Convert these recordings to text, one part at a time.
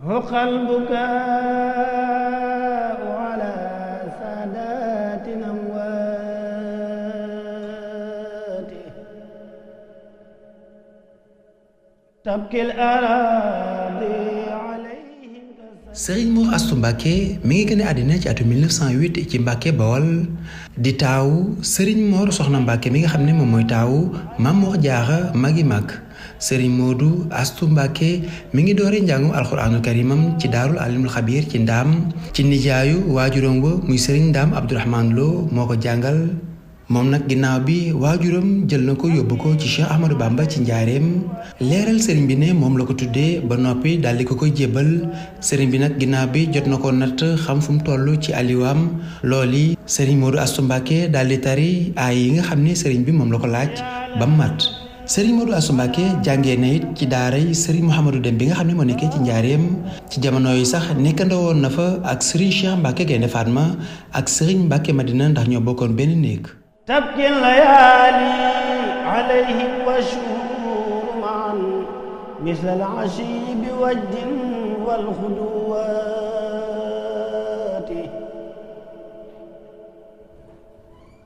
حق البكاء على سادات الأموات تبكي الأراضي عليهم. Serigne Mor Astou Mbacké mi ngi gën a àddina ci atum 1908 ci Mbacké Bawol di taawu Serigne Mor Soxna Mbacké mi nga xam ne moom mooy taawu Mame Mor Diarra magi mag. Serigne Modou Astou Mbacké mi ngi doore njàngum alxuraanul karimam ci daarul alimul xabiir ci ndaam ci nijaayu waajuram wa muy Serigne Ndaam Abdourahmane Lo moo ko jàngal. moom nag ginnaaw bi waajuram jël na ko yóbbu ko ci Cheikh Ahmadou Bamba ci njaareem leeral sëriñ bi ne moom la ko tuddee ba noppi daal di ko koy jébbal sëriñ bi nag ginnaaw bi jot na ko natt xam fu mu toll ci aliwaam looli sëriñ Modou Astou Mbacké daal di tari aay yi nga xam ne sëriñ bi moom la ko laaj ba mu mat. sëriñ Modou Astou Mbacké jàngee na it ci daaray sëriñ Mouhamadou Dem bi nga xam ne moo nekkee ci njaareem ci jamono yi sax nekkandoo woon na fa ak sëriñ Cheikh Mbacké Gaynde Fatma ak sëriñ Mbacké Madina ndax ñoo bokkoon benn néeg. تبكي الليالي عليهم والشهور معا مثل العشي بوجد والخدوات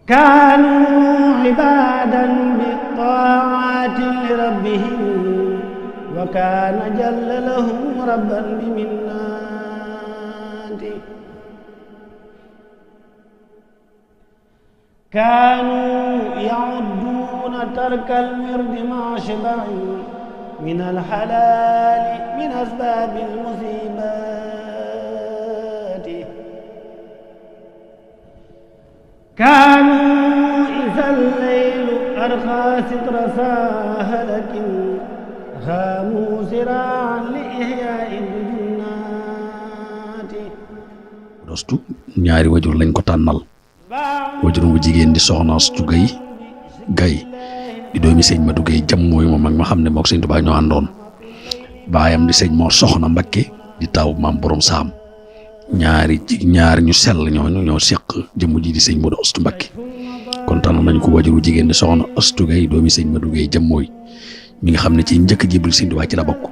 كانوا عبادا بالطاعات لربهم وكان جل لهم ربا بمناته كانوا يعدون ترك الورد مع شبع من الحلال من أسباب المصيبات كانوا إذا الليل أرخى ستر ساهلة خاموا سراعا لإحياء الجنات. Astou ñaari wajur lañ ko tànnal wajurum bu jigéen di soxna Astou Gaye di doomi sëñ Madou Gaye jam mooy moom ak ma xam ne mook sëñ Tuubaa ñoo àndoon baayam di sëñ Mor Soxna Mbacké di taw maam borom saam ñaar ñu sell ñoo seq jëmm ji di sëñ Modou Astou Mbacké kon tànn nañ ko wajuru jigéen di soxna Astou Gaye doomi sëñ Madou Gaye jam mooy mi nga xam ne ci njëkk jébal sëñ Tuubaa ci la bokk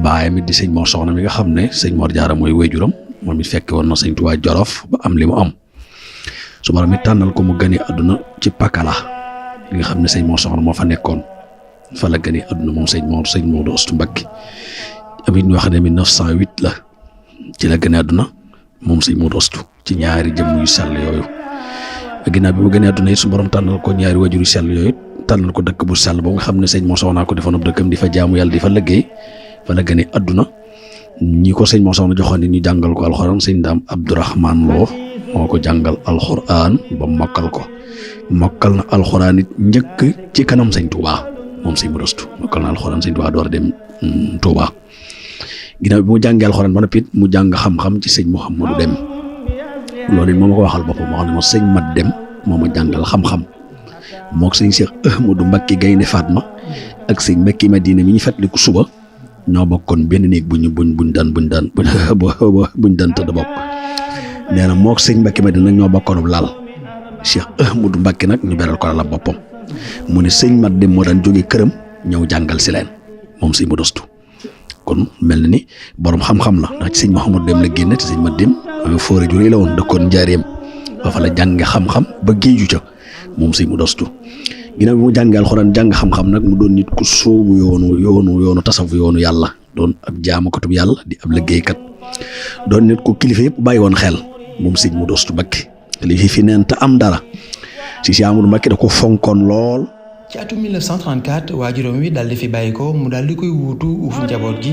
baayam it di sëñ Mor Soxna mi nga xam ne sëñ Mor Diarra mooy wajuram moom it fekke woon na sëñ Tuubaa Jolof ba am li mu am su ma mi tànnal ko mu gane àdduna ci Pakala li nga xam ne sëñ Mor Soxna moo fa nekkoon fa la gane àdduna moom sëñ Modou Astou Mbacké amit ñu wax ne 1908 la ci la gane àdduna moom sëñ Modou Astou ci ñaari jëmm yu sell yooyu ginnaaw bi mu gane àdduna it su borom tànnal ko ñaari wajur yu sell yooyu tànnal ko dëkk bu sell ba nga xam ne sëñ Mor Soxna ko defoon ab dëkkam di fa jaamu yàlla di fa liggéey fa la gane àdduna ñi ko sëñ Mor Soxna joxoon ni ñu jàngal ko alxuraan sëñ Ndaam Abdourahmane Lo moo ko jàngal alxuraan ba mokkal na alxuraan it njëkk ci kanam sëñ Touba moom sëñ Modou Astou mokkal na alxuraan sëñ Touba door a dem Touba ginnaaw bi mu jàngee alxuraan ba noppi mu jàng xam-xam ci sëñ Mouhamadou Dem loolu it moo ma ko waxal boppam moo xam ne ma sëñ Mat Dem moo ma jàngal xam-xam mook sëñ Cheikh Ahmadou Mbacké Gaynde Fatma ak sëñ Mbacké Madina mi ñu fàttaliku suba ñoo bokkoon benn néeg buñ daan tëdd bokk nee na mook sëñ Mbacké Madina nag ñoo bokkoon laal Cheikh Ahmadou Mbacké nag ñu beral ko la boppam mu ne sëñ Mat Dem moo daan jógee këram ñëw jàngal si leen moom sëñ Modou Astou kon mel na ni borom xam-xam la ndax ci sëñ Mouhamadou Dem la génne te sëñ Mat Dem foore ju rëy la woon dëkkoon njaareem ba fa la jànge xam-xam ba géeju ca moom sëñ Modou Astou ginnaaw bi mu jàngee alxuraan jàng xam-xam nag mu doon nit ku soobu yoonu tasawuf yoonu yàlla doon ab jaamukatub yàlla di ab liggéeykat doon nit ku kilifa yëpp bàyyi woon xel moom sëñ Modou Astou Mbacké li fi neen te am dara si Cheikh Amadou Mbacké da ko fonkoon lool. ci atum 1934 waajuram wi daal di fi bàyyi ko mu daal di koy wuutu uuf njaboot gi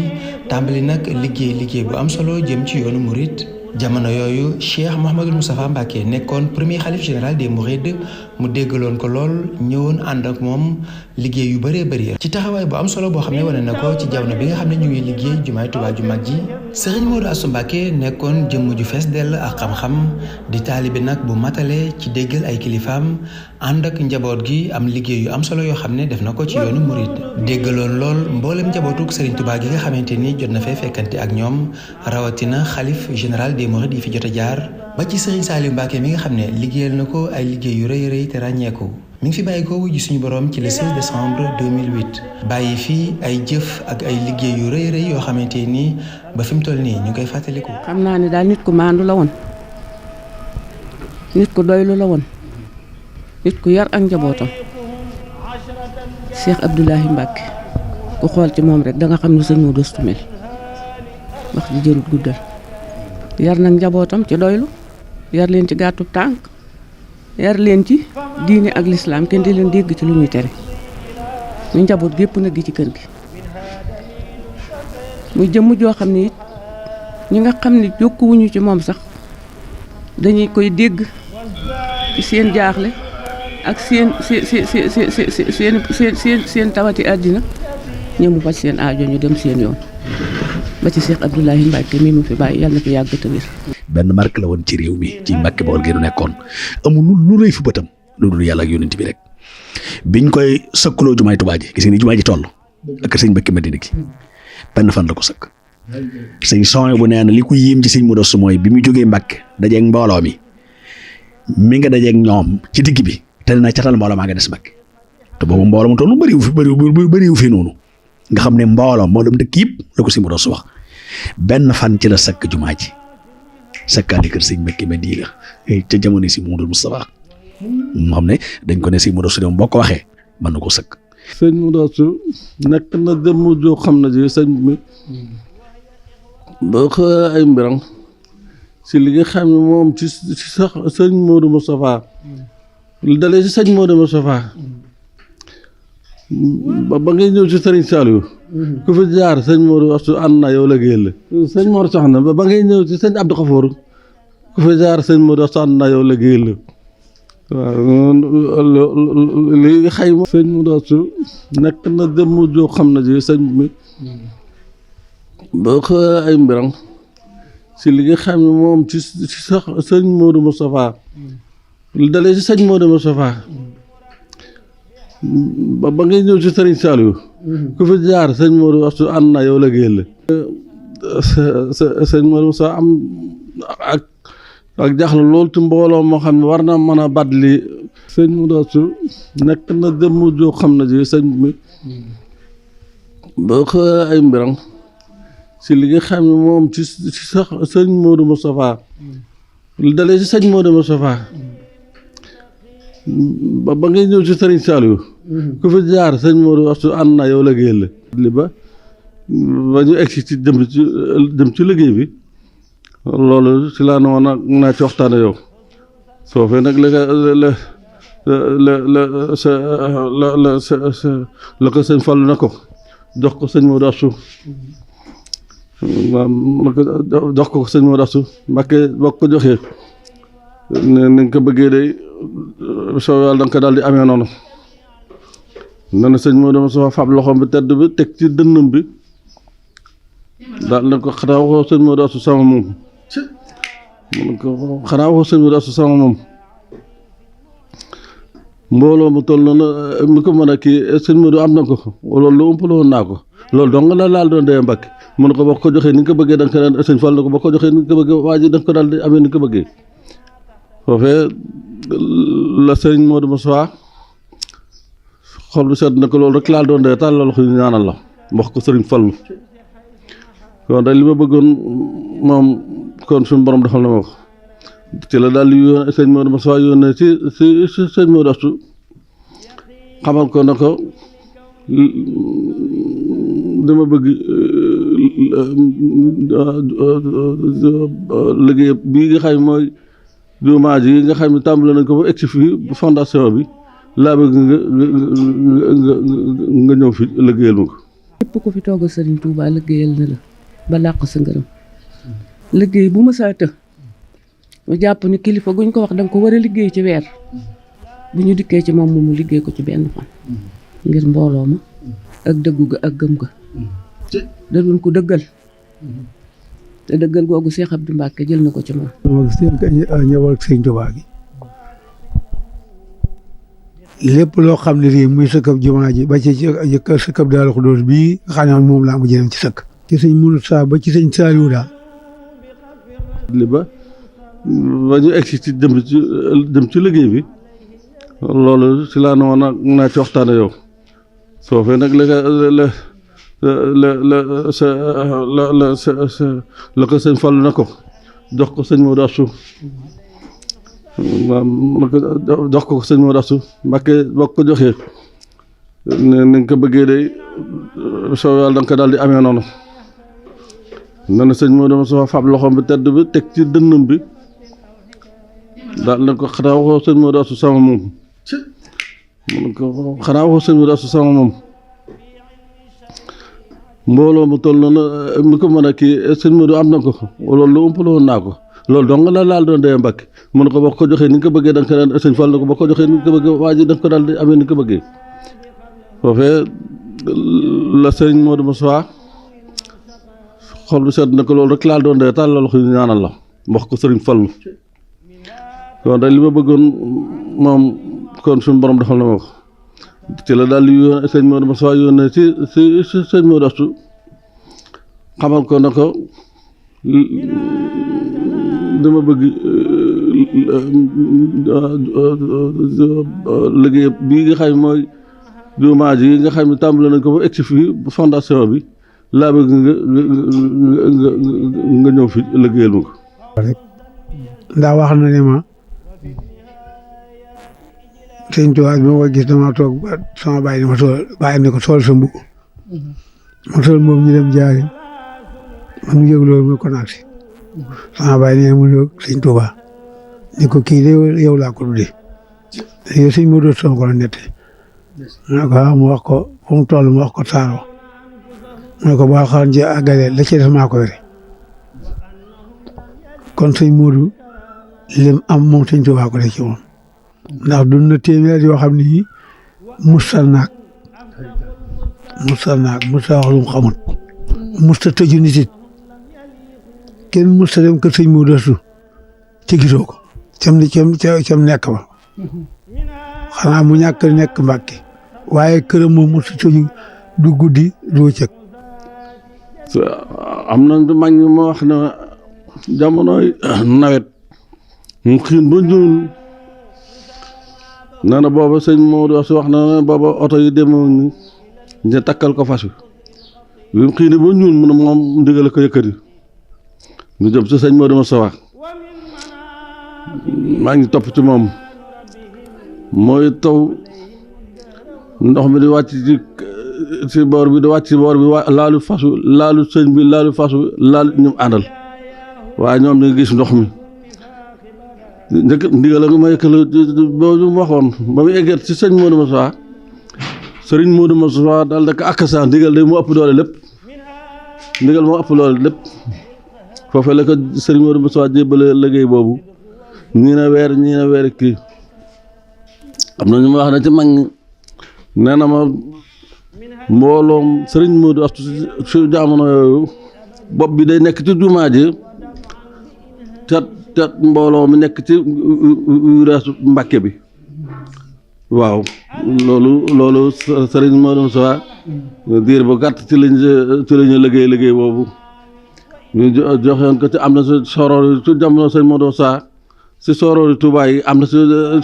tàmbali nag liggéey bu am solo jëm ci yoonu murit jamono yooyu Cheikh Mouhamadou Moustapha Mbacké nekkoon premier xalif général des Mourides mu déggaloon ko lool ñëwoon ànd ak moom liggéey yu bëree bëri ci taxawaay bu am solo boo xam ne wane na ko ci jamono bi nga xam ne ñu ngi liggéey jumaay Tuubaa ju mag ji Serigne Modou Astou Mbacké nekkoon jëmm ju fees dell ak xam-xam di taalibe nag bu matale ci déggal ay kilifaam ànd ak njaboot gi am liggéey yu am solo yoo xam ne def na ko ci yoonu murit déggaloon lool mboolem njabootuk Serigne Touba gi nga xamante ni jot na fee fekkante ak ñoom rawatina xalif général des Mourides yi fi jot a jaar ba ci Serigne Saliou Mbacké mi nga xam ne liggéeyal na ko ay liggéey yu rëy te ràññeeku mi ngi fi bàyyi ko wuyu suñu borom ci le 16 décembre 2008 bàyyi fii ay jëf ak ay liggéey yu rëy rëy yoo xamante ni ba fi mu toll nii ñu koy fàttaliku. xam naa ne daal nit ku maandu la woon nit ku doylu la woon nit ku yar ak njabootam Cheikh Abdoulahi Mbacke ku xool ci moom rek da nga xam ne sëñ Modou Astou mel wax ji jërut guddal yar nag njabootam ci doylu yar leen ci gàttu tànk yar leen ci diine ak lislaam kenn di leen dégg ci lu ñuy tere muy njaboot gépp nag gi ci kër gi muy jëmm joo xam ne it ñi nga xam ne jokkuwuñu ci moom sax dañuy koy dégg ci seen jaaxle ak seen tawati àddina ñëw mu faj seen aajo ñu dem seen yoon ba ci Cheikh Abdoulahi Mbacke mi mu fi bàyyi yàlla na fi yàgg te wér. benn marque la woon ci réew mi ci Mbacke Bawol gi nu nekkoon amul lu rëy fu bëtam lu dul yàlla ak yonent bi rek biñ koy sëkkuloo jumaay Tuubaa ji gis nga ni jumaa ji toll ak sëñ Mbacke Madina gi benn fan la ko sëkk sëñ son bu nee na li ko yéem ci sëñ Modou Astou mooy bi mu jógee Mbacke dajeeg mbooloo mi nga dajeeg ñoom ci digg bi te dina catal mbooloo maa nga des Mbacke te boobu mbooloo mu toll bëriwu fi noonu nga xam ne moo dem dëkk yëpp la ko sëñ Modou Astou wax benn fan ci la sëkk jumaa ji sakkaale kër sëñ Mbacke Madina ca jamono si Modou Moustapha moo xam ne dañ ko ne sëñ Modou Astou dem boo ko waxee mën na ko sëkk. sëñ Modou Astou nekk na jëmm joo xam ne ji sëñ bi boo xoolee ay mbiram si li nga xam ne moom ci sax sëñ Modou Moustapha lu dalee si sëñ Modou Moustapha ba ngay ñëw ci sëriñ Saliou ku fi jaar sëñ Modou Astou ànd na yow liggéeyal la sëñ Mor Soxna ba ngay ñëw ci sëñ Abdou Khafour ku fi jaar sëñ Modou Astou ànd na yow liggéeyal la waaw li xayma sëñ Modou Astou nekk na jëmm joo xam ne ji sëñ bi boo xoolee ay mbiram si li nga xam ne moom ci sax sëñ Modou Moustapha lu dalee si sëñ Modou Moustapha ba ngay ñëw ci sëriñ Saliou ku fi jaar sëñ Modou Astou ànd na yow liggéeyal la sëñ Modou Moustapha am ak jaaxle loolu ci mbooloo moo xam ne war na mën a badli sëñ Modou Astou nekk na jëmm joo xam ne ji sëñ bi boo xoolee ay mbiram si li nga xam ne moom ci sax sëñ Modou Moustapha lu dalee si sëñ Modou Moustapha ba ngay ñëw ci sëriñ Saliou ku fi jaar sëñ Modou Astou ànd na yow liggéeyal la li ba ñu egsi ci dem ci liggéey bi loolu si laa ne woon naa ci waxtaane yow soo fee nag la ko sëñ Fallou na ko jox ko sëñ Modou Astou jox ko sëñ Modou Astou Mbacke boo ko joxee ni nga ko bëggee day soo yàlla da nga ko daal di amee noonu nee na sëñ Modou Moustapha fab loxoom bi tedd bi teg ci dënnam bi daal na ko xanaa waxoo sëñ Modou Astou sama moom mun ko xanaa waxoo sëñ Modou Astou sama moom mbooloo mu toll noonu mi ko mën a kii sëñ Modou am na ko loolu lu ëmpale woon naa ko loolu dong la laal doon dee Mbacke mun ko boo ko joxee ni nga ko bëggee da nga ko daan sëñ Fall na ko boo ko joxee ni nga ko bëggee waa ji da nga ko daal di amee ni nga ko bëggee foofee la sëñ Modou Moustapha xol bi sedd na ko loolu rek laal doon dee taal la loxo ñu ñaanal la wax ko sëriñ Fallu kon daal li ma bëggoon moom kon suñu borom defal na ma ko ci la daal di yónnee sëñ Modou Moustapha yónnee ci sëñ Modou Astou xamal ko na ko dama bëgg liggéey bii nga xam ne mooy jumaa ji nga xam ne tàmbale nañ ko ba egsi fii fondation bi laa bëgg nga ñëw fi liggéeyal ma ko. képp ku fi toogal Serigne Touba liggéeyal na la ba làq sa ngërëm liggéey bu ma saa të mu jàpp ni kilifa guñ ko wax danga ko war a liggéey ci weer bu ñu dikkee ci moom mu liggéey ko ci benn fan ngir mbooloo ma ak dëggu ga ak gëm ga da doon ko dëggal te dëggal googu Cheikh Abdou Mbacke jël na ko ci moom. ñëwal Sëñ Touba gi lépp loo xam ne lii muy sëkkab jumaa ji ba ci sëkkab Daaru Xudoos bii nga xam ne moom laa mujjee dem ci sëkk. ci sëñ Moussa ba ci sëñ Saliou daal. li ba ñu egsi ci dem ci liggéey bi loolu si laa ne woon nag naa ci waxtaane yow foofee nag la ko sëñ Fallu na ko jox ko sëñ Modou Astou jox ko sëñ Modou Astou Mbàkke boo ko joxee ni nga ko bëggee day soo yàlla da nga ko daal di amee noonu nee na sëñ Modou Moussa fab loxoom bi tedd bi teg ci dënnam bi daal na ko xanaa waxoo sëñ Modou Astou sama moom mun ko xanaa waxoo sëñ Modou Astou sama moom mbooloo mu toll noonu mi ko mën a kii sëñ Modou am na ko loolu lu umpale woon naa ko loolu dong la laal doon dee Mbàkke mun ko boo ko joxee ni nga ko bëggee da nga ko daan sëñ Fall na ko boo ko joxee ni nga ko bëggee waa ji da nga ko daal di amee ni nga ko bëggee foofee la sëñ Modou Moussa xol bi sedd na ko loolu rek laal doon dee taal la loxo ñu ñaanal la wax ko sëriñ Fallu kon daal li ma bëggoon moom kon suñu borom defal na ma ko ci la daal di yónnee sëñ Modou Moussa yónnee ci sëñ Modou Astou xamal ko na ko dama bëgg liggéey bii nga xam mooy jumaa ji nga xam ne tàmbale nañ ko ba egsi fii fondation bi laa bëgg nga ñëw fi liggéeyal ma ko rek ndax wax na ne ma sëñ Tuubaa bi ma ko gis dama toog sama bàyyi ma tool bàyyi ne ko tool sa mbubb ma tool moom ñu dem jaari ma mu yëg loolu ma ko naag si sama bàyyi ne mu yëg sëñ Tuubaa ni ko kii de yow laa ko tuddee yow sëñ Modou Astou ko la nette mu wax ko fu mu toll mu wax ko saaro mu ne ko boo xaran ci àggale la ci def maa ko yore kon sëñ Modou lim am moom sëñ Tuubaa ko def ci moom ndax dund na téeméer yoo xam ni musta naag musta wax lu mu xamut musta tëju nit it kenn musta dem kër sëñ Modou Astou te gisoo ko cam nekk ba xanaa mu ñàkk nekk Mbàkke waaye këram moom musta tëju du guddi du bëccëg am na mag ñi ma wax na jamonoy nawet mu xiin ba ñuul nee na booba sëñ Modou Astou wax na booba oto yi demoon ni ñu takkal ko fas wi bi mu xiine ba ñuul mu ne moom ndigal ko yëkkati ñu jëm si sëñ Modou Moussa maa ngi topp ci moom mooy taw ndox mi di wàcc ci boor bi di wàcc ci boor bi laalu fasu laalu sëñ bi laalu fasu laalu ñum àndal waaye ñoom ñu ngi gis ndox mi njëkk ndigal nga ma yëkkale boobu mu waxoon ba mu eggeet ci sëñ Modou Moussa sëriñ Modou Moussa daal da ko akasa ndigal day mu ëpp doole lépp ndigal moo ëpp doole lépp foofee la ko sëriñ Modou Moussa jébbale liggéey boobu ñii na weer kii am na ñu ma wax ne ci mag ñi nee na ma mbooloom sëriñ Modou Astou si jamono yooyu bopp bi day nekk ci jumaa ji te mbooloo mi nekk ci reesu Mbàkke bi waaw loolu sëriñ Modou Moussa diir bu gàtt ci lañu liggéey boobu ñu joxeen ko ci am na si soroor su jamono sëñ Modou Moussa si soroor Touba yi am na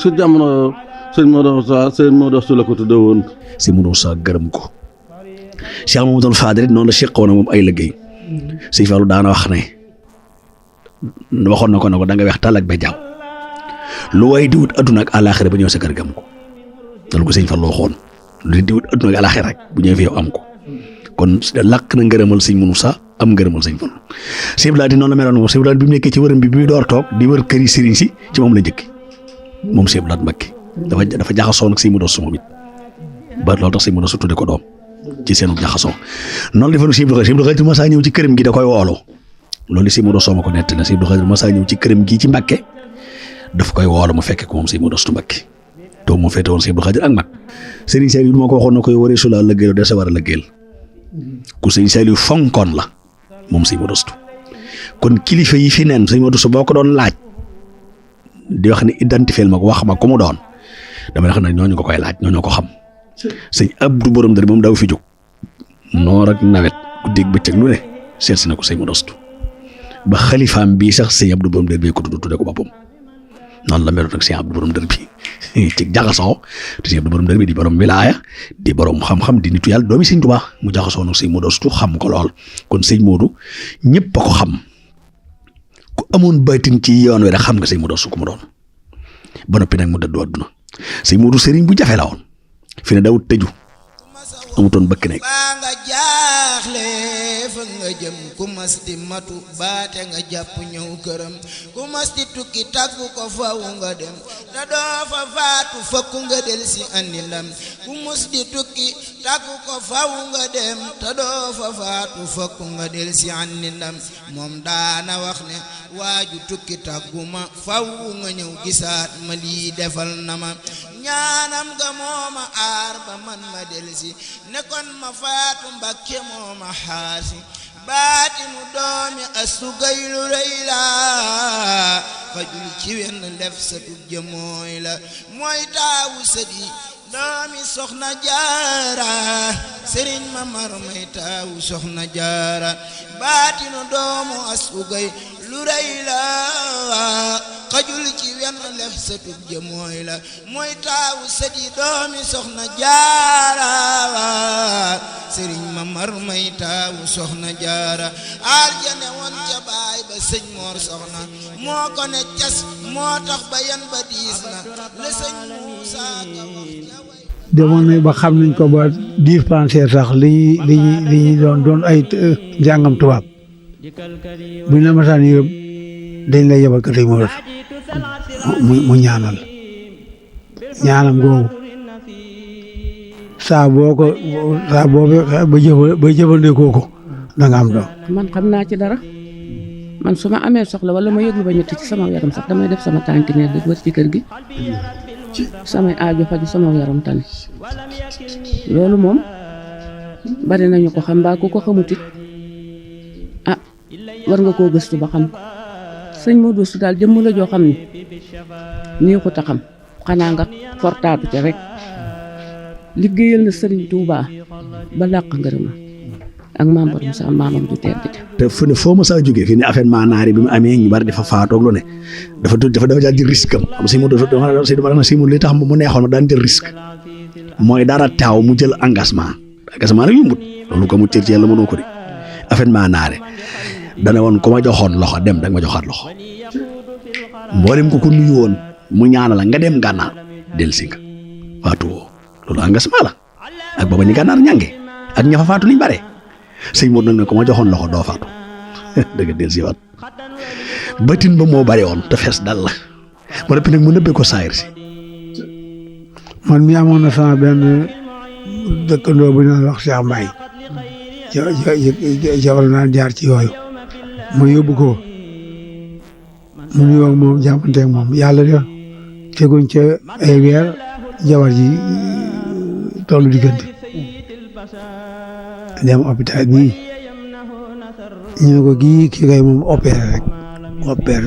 si jamono sëñ Modou Moussa sëñ Modou Astou la ko tudde woon si Modou Moussa gërëm ko Cheikh Mamadou Fadel noonu la seqoon moom ay liggéey sëñ Fallou daana wax ne waxoon na ko ne ko da nga weex tàll ak ba jaaw lu way di wut adduna ak àlaaxira ba ñëw sa kër gam ko loolu ko sëñ Fallou waxoon lu di wut adduna ak àlaaxira rek bu ñëwee fi yow am ko kon làkk na ngërëmal sëñ Moussa am ngërëmal sëñ Fallou sëñ Abdou Lahad noonu la meloon moom sëñ Abdou Lahad bi mu nekkee ci wërëm bi muy door toog di wër kër yi sëriñ si ci moom la njëkk moom sëñ Abdou Lahad Mbacké dafa jaxasoo nag sëñ Modou Astou moom it ba loolu tax sëñ Modou Astou tudde ko doom ci seenu jaxasoo noonu la defoon sëñ Abdou Khadre Massa ñëw ci këram gi da koy wooloo loolu sëñ Modou Astou ma ko nett na sëñ Abdou Khadre Massa ñëw ci këram gi ci Mbàkke daf koy woolu mu fekke ko moom sëñ Modou Astou Mbacké to mu féete woon sëñ Abdou Khadre ak mag sëriñ Saliou moo ko waxoon na koy waree su la lëggéeyal de sa war a lëggéeyal ku sëñ Saliou fonkoon la moom sëñ Modou Astou kon kilifa yi fi neen sëñ Modou Astou boo ko doon laaj di wax ne identifier ma ko wax ma ko mu doon dama wax ne ñooñu ko koy laaj ñooñu ko xam sëñ Abdou borom dër moom daw fi jóg noor ak nawet guddeeg bëccëg lu ne seet si na ko sëñ Modou Astou ba xalifaam bii sax sëñ Abdou borom dër bee ko tudde ko boppam noonu la meloon nag sëñ Abdou borom dër bii ci jaxasoo te sëñ Abdou borom dër bi di borom wilaaya di borom xam-xam di nitu yàlla doomi sëñ Tuubaa mu jaxasoo nag sëñ Modou Astou xam ko lool kon sëñ Modou ñëpp a ko xam ku amoon baytin ci yoon wi rek xam nga sëñ Modou Astou ku mu doon ba noppi nag mu dëddu àdduna sëñ Modou sëriñ bu jafe la woon fi ne dawut tëju amutoon bëkk nekk baa nga jaaxle fa nga jëm ku mas di matu baate nga jàpp ñëw këram ku mas di tukki tàggu ko faw nga dem te doo fa faatu fokk nga del si andi ndam ku mas di tukki tàggu ko faw nga dem te doo fa faatu fokk nga del si andi ndam moom daana wax ne waaju tukki tàggu ma faw nga ñëw gisaat ma lii defal na ma ñaanam nga mooma aar ba man ma del si nekkoon ma faatu Mbàkke mooma xaasi baatinu doomi Astu Gay lu rëy la fajul ci wenn lef sa tut jëmooy la mooy taawu sëdi doomi Soxna Jaara Sëriñ Mamar may taawu Soxna Jaara baatinu doomu Astu Gay lu rëy la xajul ci wenn lef sa tut jëmooy la mooy taawu sëdi doomi Soxna Jaara Sëriñ Mamar may taawu Soxna Jaara aljane woon ca baay ba sëñ Moor Soxna moo ko ne cas moo tax ba yan ba diis na la sëñ Muusa ka wax demoon nañ ba xam nañ ko ba dispensaire sax li ñuy doon ay njàngam tubaab buñ la masaan yërëm dañ lay yebal ko tey mu ñaanal ñaanam googu saa boo ba jëfandikoo ko da nga am doom. man xam naa ci dara man su ma amee soxla wala ma yëglu ba ñetti ci sama yaram sax damay def sama tànki neer di wër ci kër gi samay aajo faju sama yaram tane loolu moom bari nañu ko xam mbaa ku ko xamut it ah war nga koo gëstu ba xam ko sëñ Modou Astou daal jëmm la joo xam ne nii ko ta xam xanaa nga fortaatu ca rek liggéeyal na Sëriñ Tuubaa ba làq ngërëma ak maam borom sa maamam du tedd te fu ne foo ma saa jógee fii ne affaire maanaari bi mu amee ñu bari dafa faatoog lu ne dafa daal jël risque am xam si mu li tax mu neexoon ma daan jël risque mooy dara taaw mu jël engagement rek yombut loolu ko mu cër ci yàlla mënoo ko di affaire maanaare dana woon ku ma joxoon loxo dem da nga ma joxaat loxo mboolem ko nuyu woon mu ñaanal la nga dem gànnaar dellusi nga faatu woo loolu engagement la ak booba ñu gànnaar ñànge ak ña fa faatu liñ bare sëñ Modou nag ne ko ma joxoon loxo doo faatu dëgg del si waat batin ba moo bari woon te fees dal la ba noppi nag mu nëbbee ko saayir si man mi amoon na sama benn dëkkandoo bu ñu wax Cheikh Mbaye jabar naa jaar ci yooyu ma yóbbu ko mu nuyoo ak moom jàmmanteeg moom yàlla def teguñ ca ay weer jabar ji tollu diggante dem hôpital bii ñu ne ko kii kay moom opéré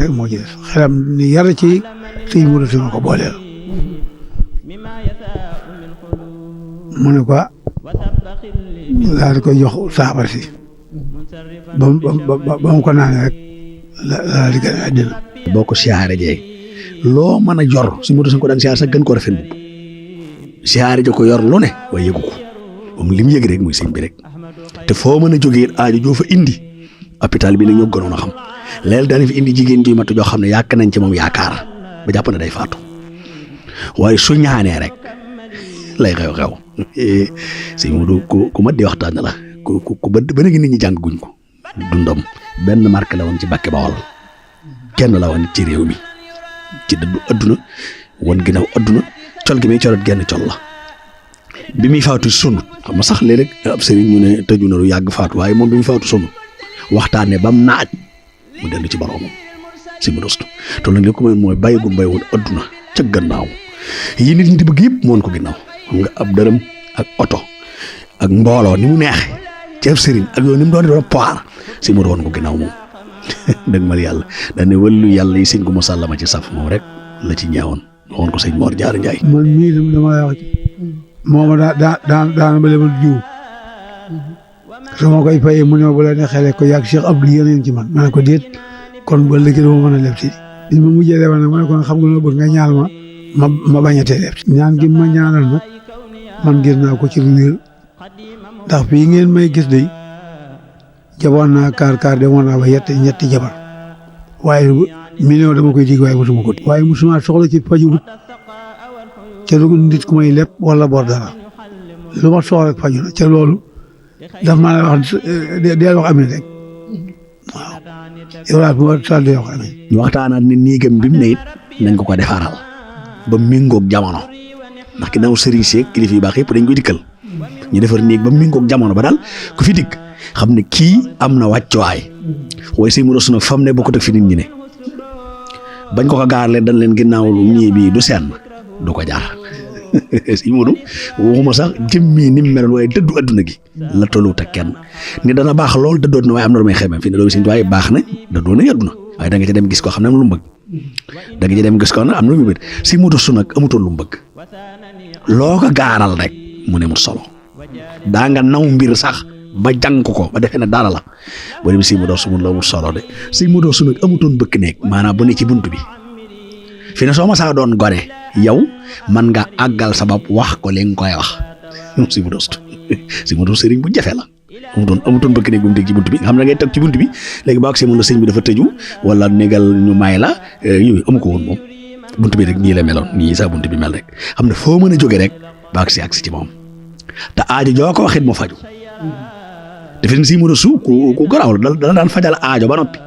rek moo ci def xelam ni yar ci sëñ Modou Astou ma ko booleel mu ne ko daal di koy jox saafara si ba mu ko naanee rek la di gën a àddina boo ko siyaare jee loo mën a jor sëñ Modou Astou ko daan siyaare sax gën ko rafet bu siyaare jo ko yor lu ne waaye yëgu ko moom li mu yëg rek muy sëñ bi rek te foo mën a jógee aajo joo fa indi hôpital bi nag ñoo gënoon a xam léegi daana fi indi jigéen ji mat joo xam ne yàq nañ ci moom yaakaar ba jàpp ne day faatu waaye su ñaanee rek lay xew sëñ Modou ku mat di waxtaan la ku ba léegi nit ñi jàng guñ ko dundam benn marque la woon ci Mbàkke Bawol kenn la woon ci réew mi ci dëddu adduna woon ginnaaw adduna col gi muy colat genn col la bi muy faatu sonut xam nga sax léeg rek ab sëriñ ñu ne tëju na lu yàgg faatu waaye moom bi muy faatu sonut waxtaane ba mu naaj mu dellu ci boroomam sëñ Modou Astou te loolu li ko mooy bàyyi gu mbay woon adduna ca gannaaw yi nit ñi di bëgg yëpp moon ko ginnaaw xam nga ab dërëm ak oto ak mbooloo ni mu neexe ci ab sëriñ ak yow ni mu doon poir sëñ Modou woon ko ginnaaw moom dëgg mal yàlla dañ ne wàllu yàlla yi sëñ ko mosalla ma ci saf moom rek la ci ñeewoon waxoon ko sëñ Mor Jaara Njaay man mii dama lay wax mooma daana ba lebal jiw su ma koy fayee mu ne ma bu la neexee ko yàgg Cheikh Abdou yeneen ci man ma ne ko déet kon ba léegi dama mën a leb si bi ma mujjee lebal nag ma ne ko xam nga loo bëgg nga ñaal ma ma bañ a tee def ñaan gi ma ñaanal nag man gis naa ko ci lu wér ndax fii ngeen may gis de jaboon naa kaar demoon naa ba ñetti jabar waaye million dama koy dig waaye mosuma ko waaye mosuma soxla ci faju ca lu nit ku may lépp wala bor dara lu ma soxla rek faju na ca loolu daf maa lay wax deel wax amin rek waaw yow daal bu ma sal dee wax amin ñu waxtaanaat ne néegam bi mu ne it nañ ko defaral ba méngoog jamono ndax ginnaaw sëriñ seeg kilifa yu baax yëpp dañ koy dikkal ñu defar néeg ba méngoog jamono ba daal ku fi dikk xam ne kii am na wàccuwaay waaye sëñ Modou Astou nag fam ne bokkut ak fi nit ñi ne bañ ko gaarlee dañ leen ginnaaw nii bii du seen du ko jaar sëñ Modou waxuma sax jëmmi ni mu meloon waaye dëddu adduna gi la tolluwut ak kenn ni dana baax lool dëddoot na waaye am na lu may xeemee fi ne doomu sëñ waaye baax na dëddoo na adduna waaye da nga ca dem gis koo xam ne am lu mu bëgg da nga ca dem gis koo xam ne am na lu mu bëgg sëñ Modou Astou nag amutoon lu mu bëgg loo ko gaaral rek mu ne mu solo daa nga naw mbir sax ba jàng ko ba defee ne dara la boo dem sëñ Modou Astou mun la wut solo de sëñ Modou Astou nag amutoon bëkk néeg maanaam bu ne ci bunt bi fi ne soo ma saa doon gone yow man nga àggal sabab wax ko li nga koy wax sëñ Modou Astou sëñ Modou sëriñ bu jafe la amutoon bëkk néeg bu mu teg ci bunt bi nga xam ne ngay teg ci bunt bi léegi ba ak sëñ bi dafa tëju wala négal ñu may la yooyu amu ko woon moom bunt bi rek nii la meloon nii saa bunt bi mel rek xam ne foo mën a jóge rek ba ak si ci moom te aajo joo ko waxit mu faju defe ne sëñ Modou Astou ku garaaw la dana daan fajal aajo ba noppi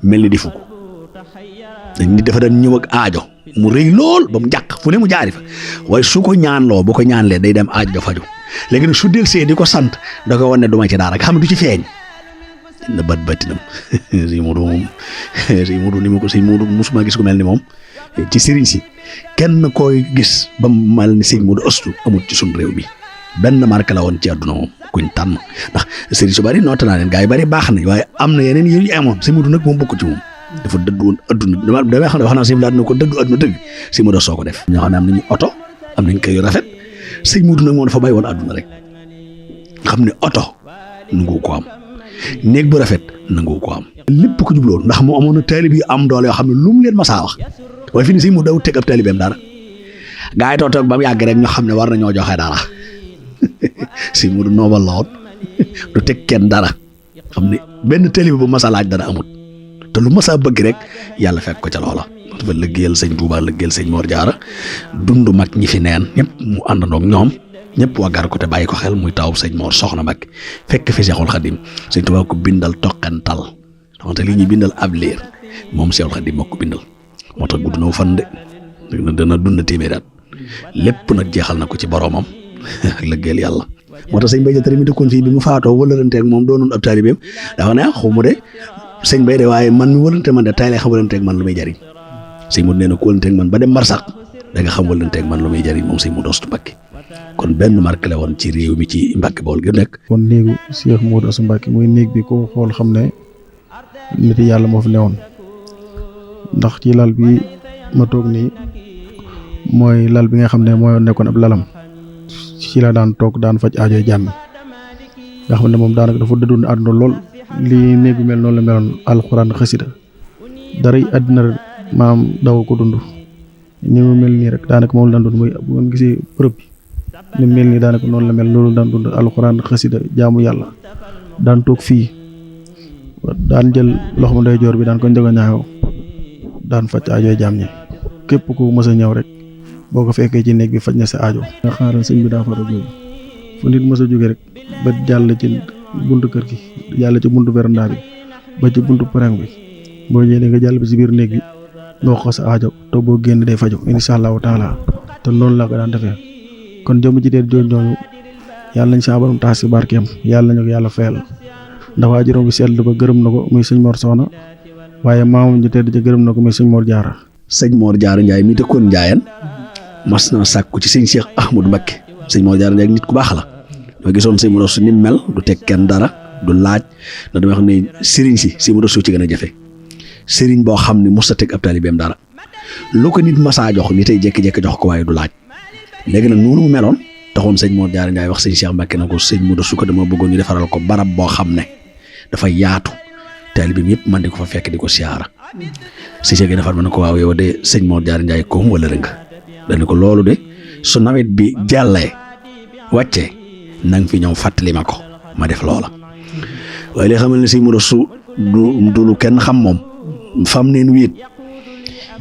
mel ni defu ko nit dafa daan ñëw ak aajo mu rëy lool ba mu jàq fu ne mu jaari fa waaye su ko ñaanloo bu ko ñaanlee day dem aajo faju léegi nag su del see di ko sant da ko wan ne du ma ci dara nga xam ne du ci feeñ na batinam sëñ Modou moom sëñ Modou ni ma ko sëñ Modou musuma gis ko mel ni moom ci sëriñ si kenn koy gis ba mu mel ni sëñ Modou Astou amul ci suñ réew mi benn marque la woon ci àdduna moom kuñ tànn ndax sëriñ su bari noota naa leen gaa yi bari baax nañ waaye am na yeneen yu ñu amoon sëñ Modou nag moom bokk ci moom dafa dëddu woon adduna damay xam ne wax naa sëñ Modou ko dëddu adduna dëgg sëñ Modou Astou ko def ñoo xam ne am nañu oto am nañ kër yu rafet sëñ Modou nag moom dafa bàyyi woon adduna rek xam ne oto nangu ko am néeg bu rafet nangu ko am lépp ko jubloon ndax moo amoon na taalib yi am doole yoo xam ne lu mu leen masaa wax waaye fi ni sëñ Modou daw teg ab taalibeem dara gaa yi toog ba mu yàgg rek ñu xam ne war na ñoo joxe dara sëñ Modou noobal la woon du teg kenn dara xam ne benn taalibe bu masa laaj dara amut te lu masa bëgg rek yàlla fekk ko ca loola dafa liggéeyal sëñ Touba liggéeyal sëñ Mor Diarra dund mag ñi fi neen ñëpp mu àndandoog ñoom ñëpp waggar ko te bàyyi ko xel muy taw sëñ Mor Soxna Mbacke fekk fi Seexul Xadim sëñ Touba ko bindal toqantal xamante li ñuy bindal ab liir moom Seexul Xadim moo ko bindal moo tax gudd na fan de dana dund téeméeri at lépp nag jeexal na ko ci boromam ak liggéeyal yàlla moo tax sëñ Mbaye Diatara mi dëkkoon fii bi mu faatoo wëlëranteeg moom doonoon ab taalibeem dafa ne xaw mu de sëñ Mbaye de waaye man mi wëlante man de tay lay xam wëlanteeg man lu muy jariñ sëñ Modou nee na ku wëlanteeg man ba dem Marsax da nga xam wëlanteeg man lu muy jariñ moom sëñ Modou Astou Mbacke kon benn marque la woon ci réew mi ci Mbacke Bawol gi nekk. kon néegu Cheikh Modou Astou Mbacke mooy néeg bi ko xool xam ne nit yàlla moo fi newoon ndax ci lal bi ma toog nii mooy lal bi nga xam ne mooy nekkoon ab lalam ci la daan toog daan faj aajoy jàmm nga xam ne moom daanaka dafa dëddoon àdduna lool lii néeg bi mel noonu la meloon alxuraan xasida dara àddina maam daw ko dund ni mu mel nii rek daanaka moom la daan dund mooy bu ngeen gisee bërëb bi ni mel nii daanaka noonu la mel loolu daan dund alxuraan xasida jaamu yàlla daan toog fii daan jël loxo ndeyjoor bi daan ko njëga ñaaw daan faj aajoy jaam ñi képp ku mës a ñëw rek boo ko fekkee ci néeg bi faj na sa aajo nga xaaral sëñ bi daa fara jóge fu nit mës a jóge rek ba jàll ci buntu kër gi jàll ci buntu veranda bi ba ci buntu pereng bi boo ñëwee nga jàll bi si biir néeg bi nga wax ko sa aajo te boo génn day faju insha allahu taala te noonu la ko daan defee kon jëm ji dee jooju ñooñu yàlla nañ saa borom tax si barkeem yàlla nañu ko yàlla fayal ndax waa juróom bi seetlu ba gërëm na ko muy sëñ Mor Soxna waaye maamam ji tedd ja gërëm na ko muy sëñ Mor Diarra. sëñ Mor Diarra Ndiaye mi dëkkoon Ndiayeen mas na sàkku ci sëñ Cheikh Ahmadou Mbacke sëñ Mor Diarra Ndiaye nit ku baax la ma gisoon sëñ Modou Astou ni mel du teg kenn dara du laaj ndax damay xam ne sëriñ si sëñ Modou Astou ci gën a jafe sëriñ boo xam ne mos a teg ab taalibeem dara lu ko nit masaa jox ni tey jékki-jékki jox ko waaye du laaj léegi nag noonu mu meloon taxoon sëñ Mor Diarra Ndiaye wax sëñ Cheikh Mbacke na ko sëñ Modou Astou ko dama bëggoon ñu defaral ko barab boo xam ne dafa yaatu taalibeem yëpp man di ko fa fekk di ko siyaara si Cheikh defar ma ne ko waaw yow de sëñ Mor Diarra Ndiaye koom wala rëng dañu ko loolu de su nawet bi jàllee wàccee na nga fi ñëw fàttali ma ko ma def loola waaye li xamal ne sëñ Modou su du lu kenn xam moom fam neen wéet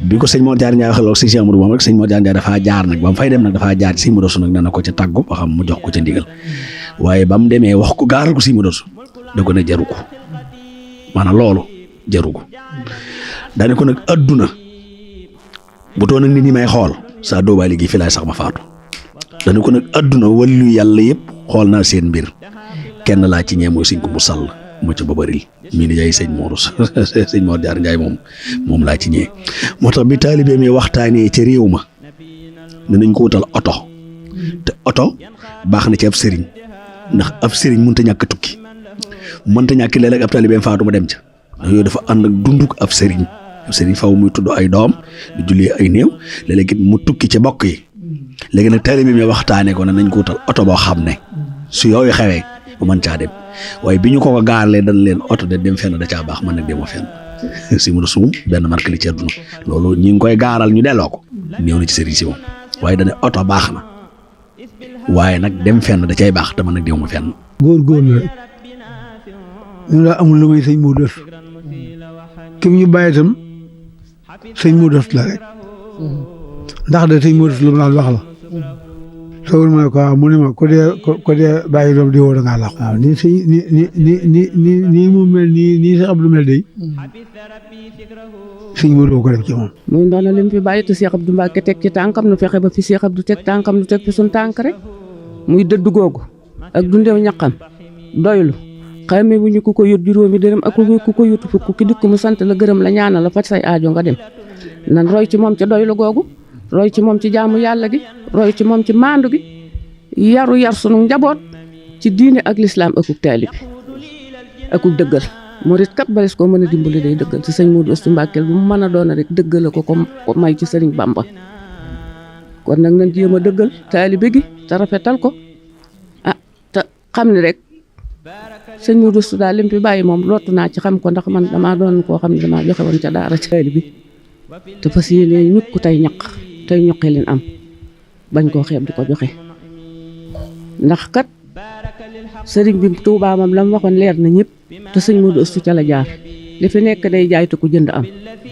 bi ko sëñ Mor Diarra Ndiaye waxee loolu sëñ Cheikh Amadou moom rek sëñ Mor Diarra Ndiaye dafaa jaar nag ba mu fay dem nag dafaa jaar ci sëñ Modou su nag dana ko ca tàggu ba xam mu jox ko ca ndigal waaye ba mu demee wax ko gaaral ko sëñ Modou su da ko ne jaru ko maanaam loolu jaru ko daane ko nag adduna bu toon nag nit ñi may xool saa doobaali gi fi laay sax ma faatu daane ko nag adduna wàllu yàlla yëpp xool naa seen mbir kenn laa ci ñee mooy sëñ ko mu sàll mu ca babaril mii ni jaay sëñ Modou sëñ Mor Diarra Ndiaye moom laa ci ñee moo tax bi taalibe mi waxtaanee ca réew ma ne nañ ko wutal oto te oto baax na ci ab sëriñ ndax ab sëriñ mënta ñàkk tukki mënta ñàkk léeg-léeg ab taalibeem faatu ma dem ca ndax yooyu dafa ànd ak dunduk ab sëriñ faw muy tudd ay doom di jullee ay néew léeg-léeg mu tukki ca bokk yi léegi nag taalibe mi waxtaanee ko ne nañ ko wutal oto boo xam ne su yooyu xewee bu mën caa dem waaye bi ñu ko gaarlee dañ leen oto de dem fenn da caa baax man nag demoo fenn si mu suum benn marque li ci àdduna loolu ñi ngi koy gaaral ñu delloo ko néew na ci sëriñ si moom waaye dañ ne oto baax na waaye nag dem fenn da cay baax te man nag demoo fenn. góorgóorlu rek ñu la amul lu may sëñ Modou kim ñu bàyyi itam sëñ Modou la rek ndax de sëñ Modou lu mu naan wax la. soo ma ne ko waaw mu ne ma ko dee bàyyi doom di woo da ngaa làqu. waaw nii sëñ nii mu mel nii Cheikh Abdou mel day sëñ Modou ko def ci moom. muy ndoona lim fi bàyyi te Cheikh Abdou Mbacke teg ci tànkam nu fexe ba fi Cheikh Abdou teg tànkam nu teg fi suñ tànk rek muy dëdd googu ak dundew ñaqam doylu xamee wu ñu ku ko yót juróomi dërëm ak ku ko yót fukk ki dikk mu sant la gërëm la ñaanal la faj say aajo nga dem nan roy ci moom ci doylu googu roy ci moom ci jaamu yàlla gi roy ci moom ci maandu gi yar sunu njaboot ci diine ak lislaam akuk taalibi akuk dëggal murit kat balis koo mën a dimbali day dëggal ci sëñ Modou Astou Mbacké bu mu mën a doon rek dëggale ko may ci sëriñ Bamba kon nag nañ jéem a dëggal taalibe gi te rafetal ko te xam ni rek sëñ Modou Astou daal lim fi bàyyi moom lottu naa ci xam ko ndax man damaa doon koo xam ne damaa joxe woon ca daara taalibe te fas yéene ñukk tey ñaq tey ñoqee leen am bañ koo xeeb di ko joxe ndax kat sëriñ bi Tuubaa moom la mu waxoon leer na ñëpp te sëñ Modou Astou ca la jaar li fi nekk day jaay te ku jënd am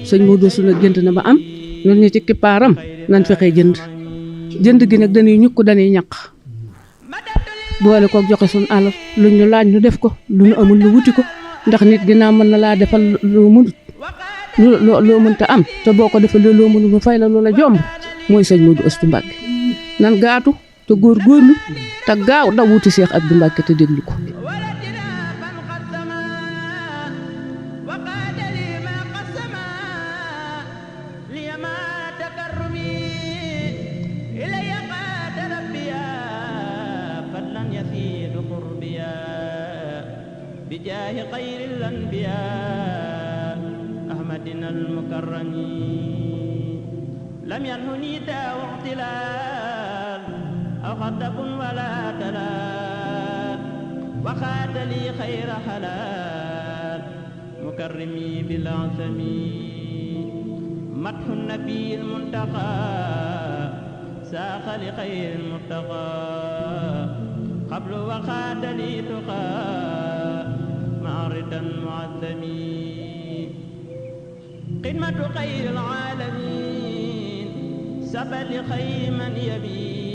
sëñ Modou Astou nag jënd na ba am ñun ñi ci kippaaram nañ fexee jënd gi nag dañuy ñukk dañuy ñaq boole kook joxe suñu alal lu ñu laaj ñu def ko lu ñu amul lu wuti ko ndax nit ginnaaw mën na laa defal loo mënut loo mënta am te boo ko defee loo mënul mu fay la loola jomb mooy sëñ Modou Astou Mbacké nan gaatu te góorgóorlu te gaaw daw wuti Cheikh Abdou Mbacké te déglu ko. بجاه خير الأنبياء أحمدنا المكرم لم ينهني داء اغتلال أو خطب ولا دلال وخات لي خير حلال مكرمي بالعزم مدح النبي المنتقى ساق لخير المرتقى قبل وخات لي تقى معرضا معظمين خدمة خير العالمين سبل خير من يبي